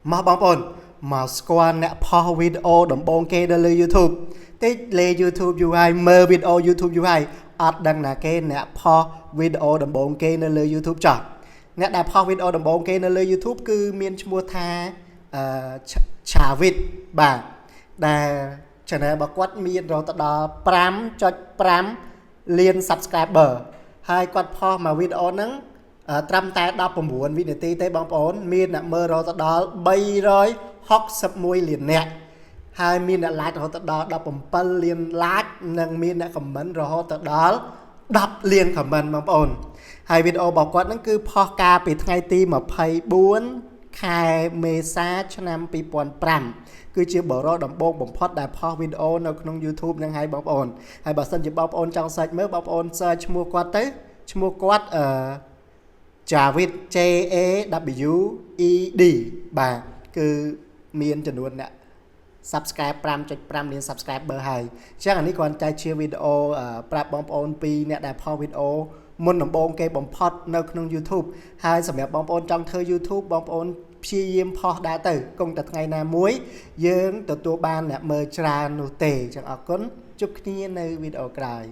មកបងប្អូនមកស្គាល់អ្នកផុសវីដេអូដំបូងគេនៅលើ YouTube តិចលេ YouTube យូរហើយមើលវីដេអូ YouTube យូរហើយអត់ដឹងណាគេអ្នកផុសវីដេអូដំបូងគេនៅលើ YouTube ចោះអ្នកដែលផុសវីដេអូដំបូងគេនៅលើ YouTube គឺមានឈ្មោះថាអឺឆាវិតបាទដែល channel របស់គាត់មានរហូតដល់5.5លាន subscriber ហើយគាត់ផុសមកវីដេអូហ្នឹង ត្រឹមតែ19វិនាទីទេបងប្អូនមានអ្នកមើលរហូតដល់361លានអ្នកហើយមានអ្នក like រហូតដល់17លាន like និងមានអ្នក comment រហូតដល់10លាន comment បងប្អូនហើយវីដេអូរបស់គាត់ហ្នឹងគឺផុសកាលពីថ្ងៃទី24ខែមេសាឆ្នាំ2005គឺជាបរិបទដំបូងបំផុតដែលផុសវីដេអូនៅក្នុង YouTube ហ្នឹងហើយបងប្អូនហើយបើសិនជាបងប្អូនចង់ search មើលបងប្អូន search ឈ្មោះគាត់ទៅឈ្មោះគាត់អឺ Jawed J A W E D បាទគឺមានចំនួនអ្នក subscribe 5.5លាន subscriber ហើយអញ្ចឹងអានេះគ្រាន់តែជាវីដេអូប្រាប់បងប្អូនពីអ្នកដែលផុសវីដេអូមុនដំបូងគេបំផុតនៅក្នុង YouTube ហើយសម្រាប់បងប្អូនចង់ធ្វើ YouTube បងប្អូនព្យាយាមផុសដែរទៅគង់តែថ្ងៃណាមួយយើងទទួលបានអ្នកមើលច្រើននោះទេអញ្ចឹងអរគុណជួបគ្នានៅវីដេអូក្រោយ។